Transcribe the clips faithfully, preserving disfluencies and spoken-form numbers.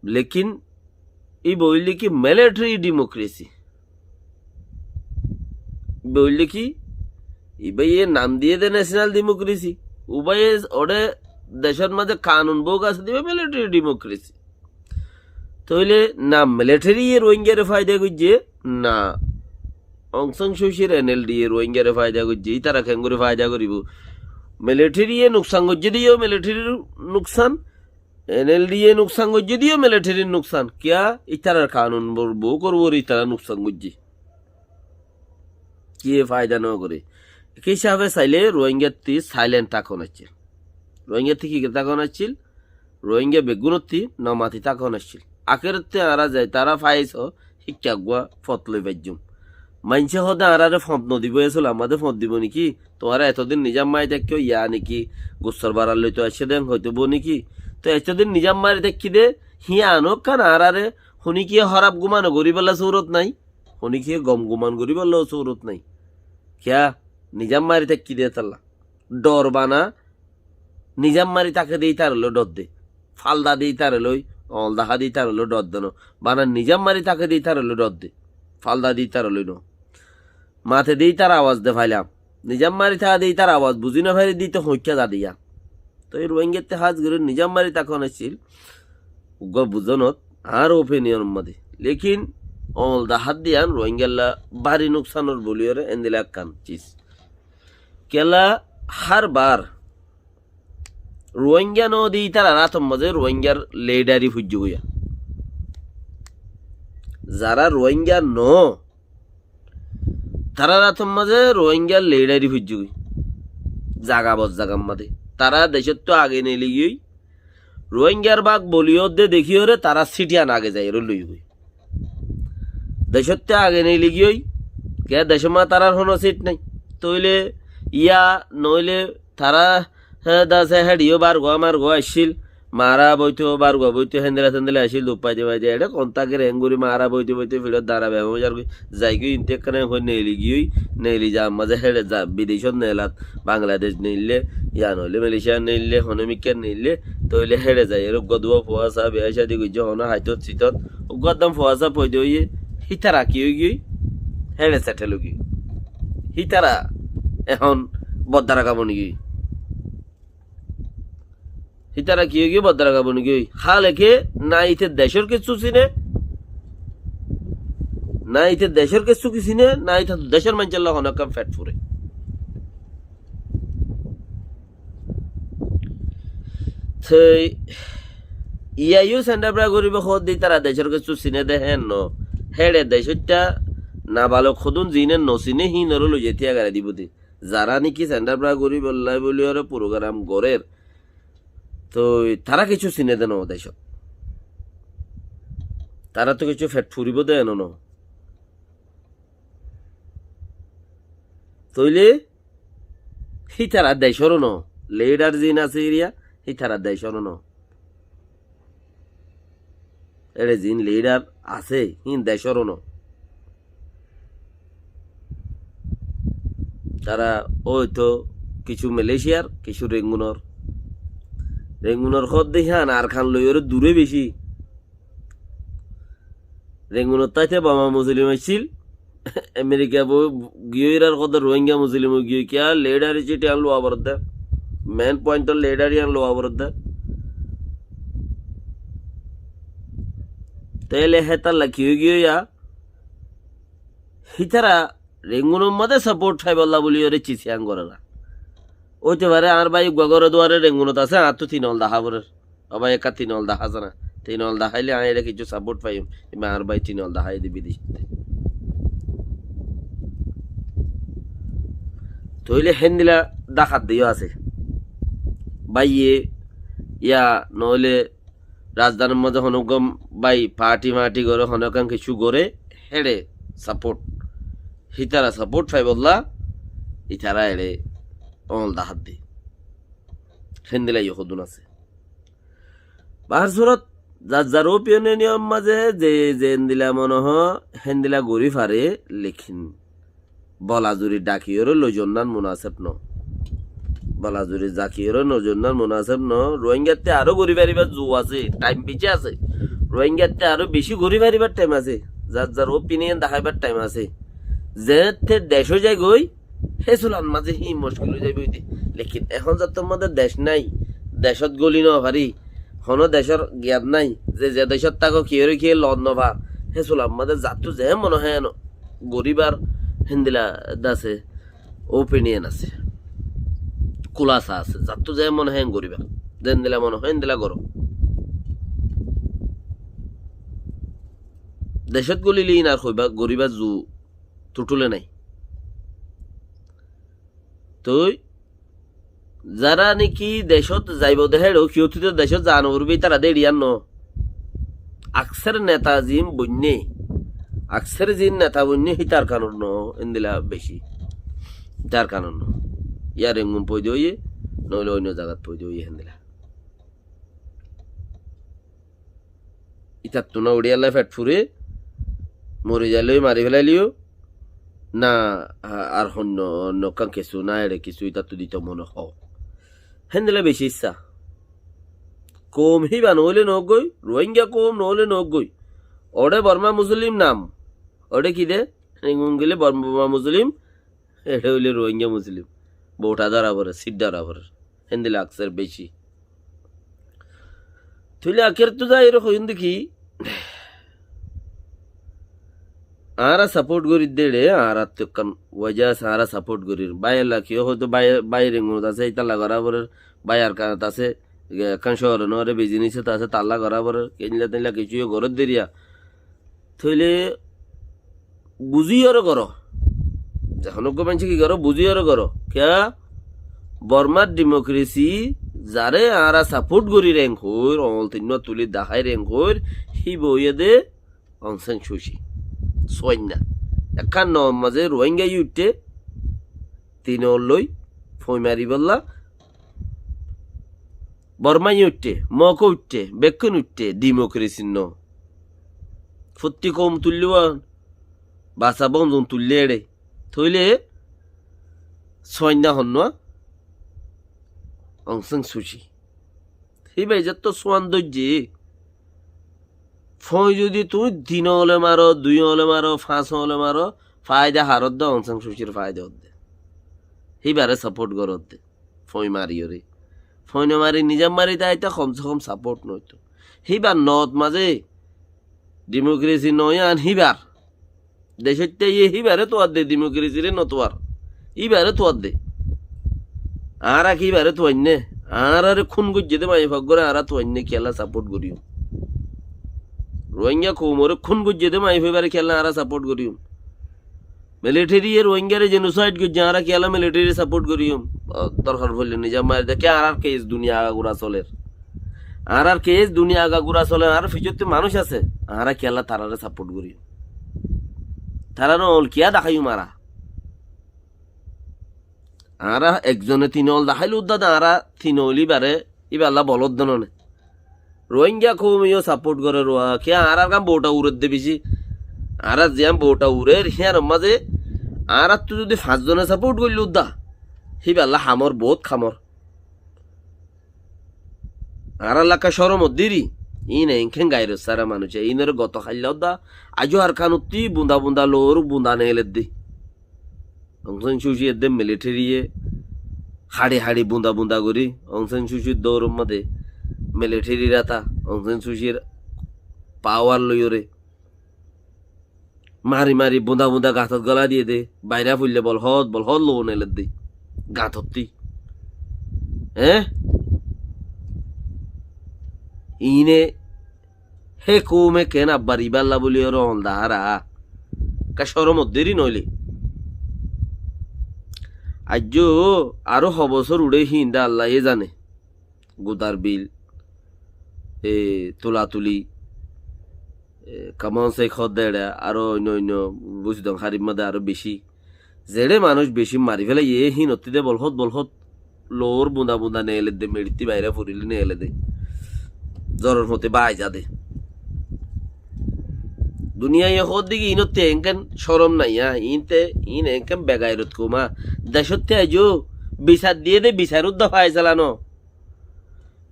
Lekin íba óile ki military democracy. Íba óile ki, íbaye nam diye de national democracy. Ubaye ore decór maze kanun bók asé de íba military democracy. Tóile na military ye Rohingyare faida goijje, na Aung San Suu Kyi r N L D ye Rohingyare faida goijje, ítara kengori faida goribo? Military ye nuksan goijje de yó military r nuksan, N L D ye nuksan goijje de yó military r nuksan. Kiyá? Ítarar kanun bor bók or uore ítara nuksan goijje. Kiyé faida no gore. Ki hísafe saile Rohingyattí silent tákon accíl. Rohingyattí ki tákon accíl? Rohingya beggúnottí no mati tákon accíl. Akérottí añára zai tará faiso híkka eggúa fot loi faijjum. Maincé hode añárare fot no dibo, e sulamma de fot dibo niki? Tuáñra etodin nizam mari táikko, yáni ki gussor barar loi to aiccé de hoito bo niki? To etodin nizam mari táikki de, híyan ókkán añárare honikiye hóraf gumano goríballa surot nai, honikiye gom guman goríballa surot nai. Kiyá? Nizam mari táikki de tálla. Dor bana nizam mari táke de ítara loi dor de. Falda de ítara loi, oñl dahá de ítara loi dor de no. Bana nizam mari táke de ítara loi dor de. Falda de ítara loi no. Mate de ítar awaz de failam. Nizam mari táke de ítar awaz buzí no fari de íte hoikká za de yían. Toi Rohingyattí hás gorí nizam mari tákon accíl. Uggúa buzonot, añár opinion or mode. Lekin oñl dahá de yían Rohingyalla bari nuksan or buli ore endilla ekkán cis. Kiyólla hár bar Rohingya no de ítarar átor maze Rohingyar leader i foijjé goi. Zará Rohingya no, tarár átor maze Rohingyar leader i foijjé goi. Zaga bos zagar maze. Tará decóttu age neeli giyói. Rohingyar bák boli ódde dekíyore tará sít iyan age zaiyóre loi goi. Decóttu age neeli giyói, kiyá decór maze tarár honó sít nai. Tóile yá noóile tará, hé, dase héçe yó bargua margua aiccíl, mara boito, bargua boito, héndilla téndilla aiccíl, duk faite faite, eçé kon táker, héngori mara boito boito, fiçót dara bemar ói zargoi, zaigoi, inte ekkán hoi neeli giyói, neeli zar maze héçe za, bidecót neelat, Bangladec neille, yá noóile Malaysia neille, hono mikká neille, tóile héçe zaiyóre uggúa duwa fuasa biya cádi goijjé, hono haitót sitót, uggúa dam fuasa foida óiye, hítara ki ói giyói? Héçe settle ói giyói. Hítara ehón boddarga boni giyói. Hítara ki ói giyói? Boddarga boni giyói. Háleke na íte decór kessú sine, na íte decór kessú ki sine, na íte decór maincólla hono ekkán fet fure. Toi yá yó sendabra goribo hoódde ítara decór kessú sine de héen no. Héçe decóitta nabalok hodún zine no sine híinoré loizaite agara dibo de. Zará niki sendabra goribolla buli ore program gorér, toi tará kessú sine de no decót. Tará to kessú fet furibo de eno no. Tóile hítara decór no, leader zin asé eriya, hítara decór no. Ére zin leader asé, hín decór no. Tará óito kessú Malaysiar, kessú Rengunor. Rengunor hoódde hían Arkan loiyóre duré beci. Rengunot táite Bama Muslim accíl, Amerika bo-, giyói, írar hoódde Rohingya Muslim giyói, kiyá leader hísabe iyan luwa foredde, main point or leader iyan luwa foredde. Tóile hétalla ki ói giyói yá? Hítara Rengunor maze support faibolla buli ore cis iyan gorér. Óite fare añár bái uggúa góre duare Rengunot asé, añáttu tin oñl dahá forer. Ó bái, ekká tin oñl dahá zana. Tin oñl daháile añí ére kessú support faiyum. Ibá añár bái tin oñl daháiye de bidecótte. Tóile héndilla Dhakat de yó asé. Báiye yá noóile razdanir mazé honó uggúa bái party marty goré, honó ekkán kessú goré, héçe support. Hítara support faibolla, ítara eçé oñl dahádde. Héndilla yó hodún asé. Bahár surot, zar zar opinion or mazé ze zendilla mone hoó, héndilla gorí fare, lekin bolazuri dhakiyóre loizonnán munaseb no. Bolazuri dhakiyóre loizonnán munaseb no. Rohingyar te aró gorí faribár zu asé, thaim beci asé. Rohingyar te aró beci gorí faribár thaim asé. Zar zar opinion daháibar thaim asé. Ze te dec ói zaigói, hé sulan mazé hí muckil ói zaibói de. Lekin ehón zattór mazé dec nái, decót goli no fari, honó decór giyat nái, ze ze decót táko kiyóre kiyé lot no fa, hé sulan mazé zattú ze mone hoó en goríbar héndilla dase opinion asé. Kulasa asé, zattú ze mone hoó en goríbar. Zendilla mone hoó héndilla goró. Decót golile ín ar hoibá goríbar zu tuthule nái. Toi zara niki decót zaibo de héçe, kiyóttu to decót zaa no foribó, ítara de eçiyar no. Akser neta zin boinné, akser zin neta boinné, hítar kanor no, endilla beci. Hítar kanor no. Yar engum foida óiye, noóile oinno zagat foida óiye, héndilla. Ítattu na uçí Alla fet fure, mori zaile mari felaileyó, na a-, ar honno, honno ekkán kessú na, eçe kessú ítattu dito mone hoó. Héndilla beci issá. Koum híba noóile noóggoi, Rohingya koum noóile noóggoi. Oçé Borma Muslim nam. Oçé ki de? Engum gile Borma Muslim, eçé óile Rohingya Muslim. Bouta dóra forer, sit dóra forer. Héndilla akser beci. Tóile akérottú zaiyóre hoiyúm de ki, añára saport gorír de eçé, añárattú ekkán waja asé, añára saport gorír. Báiyolla kiyó hoito bái, báiyor engunot asé, ítalla gorá forer, bái Arkanot asé, ekkán cóore noóre, bizinesot asé, talla gorá forer, kéinilla téinilla kessú yó gorér de eriya. Tóile buzíyoré goró. Zehón uggúa maincé ki goró? Buzíyoré goró. Kiyá? Bormar dimokresi zaré añára saport gorír engoór, oñol tinnúa tulí daháir engoór, híba óiye de Aung San Suu Kyi. Suáinna. Ekkán noor mazé Ruáinga yó uiththé, tin oñol loi, foói maribólla, Bormá yó uiththé, Mok ó uiththé, bekkún uiththé, dimokresi no. Fottí koum tuillé uán, basa bonzon tuillé eçé. Tóile suáinna honnúa? Aung San Suu Kyi. Híba zettót suán dóijje. Foói zodi tuñí tin oñole maró, dui oñole maró, fañs oñole maró, faida har ódde, Aung San Suu Kyir faida ódde. Híbaré saport goródde. Foói mariyóre. Foói no mari nizam mari táita komse kom saport noóito. Híbar noot mazé dimokresi noó yián híbar. Decóitta iye híbaré tuadde, dimokresi re no tuar. Íbaré tuadde. Añára ki íbaré tuainné? Añáráre kún goijjé dé maiyafua uggúare añára tuainné kiyólla saport goríyum? Ruáinga koumoré kún goijjé dé maiyafua íbaré kiyólla añára saport goríyum? Militeri ye Ruáingare jenosaid goijjé, añára kiyólla militeri saport goríyum? Ó, dorkar foille nizam mari de, kiyá añárar kes duniya agagura soler? Añárar kes duniya agagura soler, añárar fiçottú manúic asé, añára kiyólla taráre saport goríyum? Taráre oñol kiyá daháiyum añára? Añára ekzone tin oñol daháile uddá de añára tin oñol íbaré, íballa bolódde none. Ruáinga koume yó saport goré ruá, kiyá añárar gán bouta uredde beci. Añárar ziyán bouta urer, híyanor mazé añárattú zodi fañs zone saport goillé uddá, híballa hamor, bout hamor. Añárar lakka córom oddíri, íin enkén gairot sára manúic, íinoré goto háilla uddá, aijó Arkanottí bunda bunda loor bunda neeledde. Aung San Suu Kyi edde militeri ye haçi haçi bunda bunda gorí, Aung San Suu Kyir douror mazé militeri rata, Aung San Suu Kyir pawar loiyóre, mari mari bunda bunda gañtot gola diyé dé, baira foille bol hot, bol hot lou neledde. Gañtottí. Eé? Iíne hé koume keén abbar ibálla bóli oró oñol dahára. Ka córom oddéri noóile. Aijjó aró ho bosór uçé híin dé Allaye zane. Gudar bil, e, tulatuli, e, kamon se hoddé eçe, aró oinno oinno busidon harib mazé aró beci. Zeçé manúic beci mari félaiye, híinottí dé bolhót bolhót lour bunda bunda neeledde, meçittí bairá forilé neeledde. Zoror fúañti bái zade. Duniyaiye hoódde ki, inotte enkán córom nai, á, inte, in enkán begairot koum, á. Decótte aijjó bisar diyé dé, bisar udda faisala no.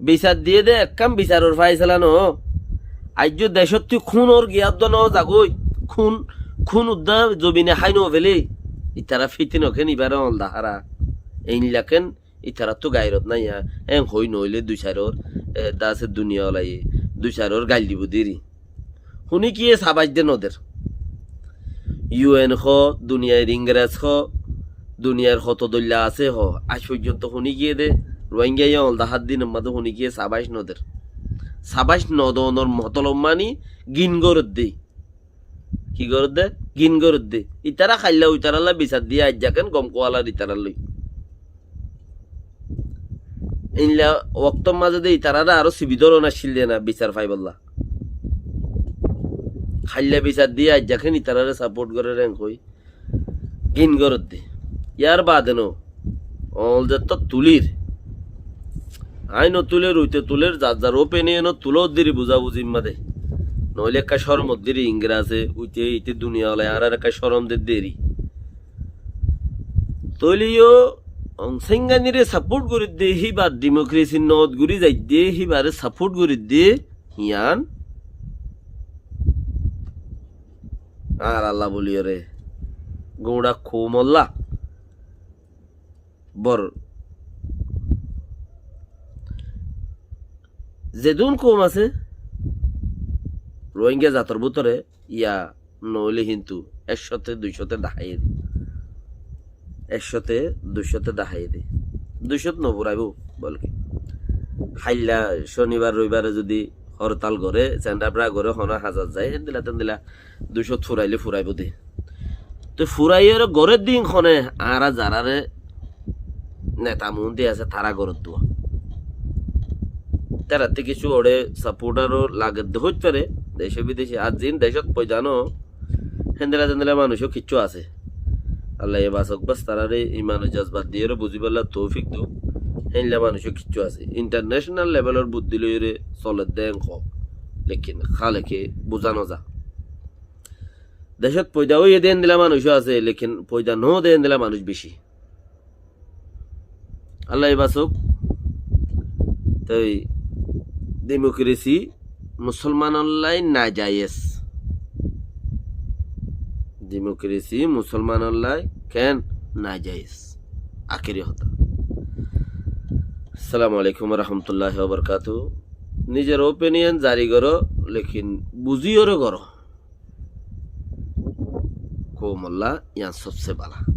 Bisar diyé dé, ekkán bisaror faisala no. Aijjó decótti kúnor giyá udda no zagói, kún, kún udda zobine hái no fele. Itará fitin oken ibáre oñl dahára. Einlaken Itarattu gairot nai, á, en hoi noile dui sairor, e, dase duniya olai, dui sairor gail dibo deri. Huni kiye sabac de noder. U N ho, duniyair Ingres ho, duniyair hoto doilla asé ho, aij foijjonto huni kiye de, Rohingya ye oñl dahár dinor mazé huni kiye sabac noder. Sabac nodonor motolob mani gin goredde. Ki goredde? Gin goredde. Itara hailla itaralla bisar diye aijja ken gom kualar itarar loi. Inla woktor mazé de itarare aró sibi doron accíl de na bisar faibolla. Hailla bisar diye aijja ken itarare saport gorer en hoi. Gin goredde. Yar bade no. Oñl zettót tulir. Aññí no tuler, uite tuler, zar zar opinion ot tuló deri buzabuzir mazé. Noile ekká córom deri Ingrase, uite ite duniya olai añárar ekká córom de deri. Tóile yo Aung San Suu Kyi re saport goridde, híbar democracy not gori zaidde, híbare saport goridde, híyan añár Allah boliyore, guñça koumolla bor zedún koum asé, Rohingya zator bútore, ya noóile kintu ekcóte duicóte daháiye de. Ekcóte duicóte daháiye de. Duicót no furaibo, bolki. Hailla conibar roibare zodi hortal gore, sendabra gore, hono hazat zai, héndilla tendilla duicót furaile furaibo de. Te furaiyore gore din hone, añára zarare neta mundi asé, tara gorot dua. Taratte kissú ore saport aró lagedde hoit fare, dece bidece, ar zin decót foida no, héndilla tendilla manúic ó kissú asé. Allah ye basok bas tarare iman o jazbat diyore buzibálla toufik do. Héndilla manúic ó kissú asé. International level or buddi loiyore soledde en hom. Lekin háleke buza no za. Decót foida óiye de héndilla manúic ó asé, lekin foida no de héndilla manúic beci. Allah ye basok. Toi democracy musolmanollai najayes. Democracy musolmanollai ken najayes. Akéri hotá. Assalamu alaikum wa rahmatullahi wa barakatuhu. Nizor opinion zari goró, lekin buziyore goró. Koumolla yián sobse bála.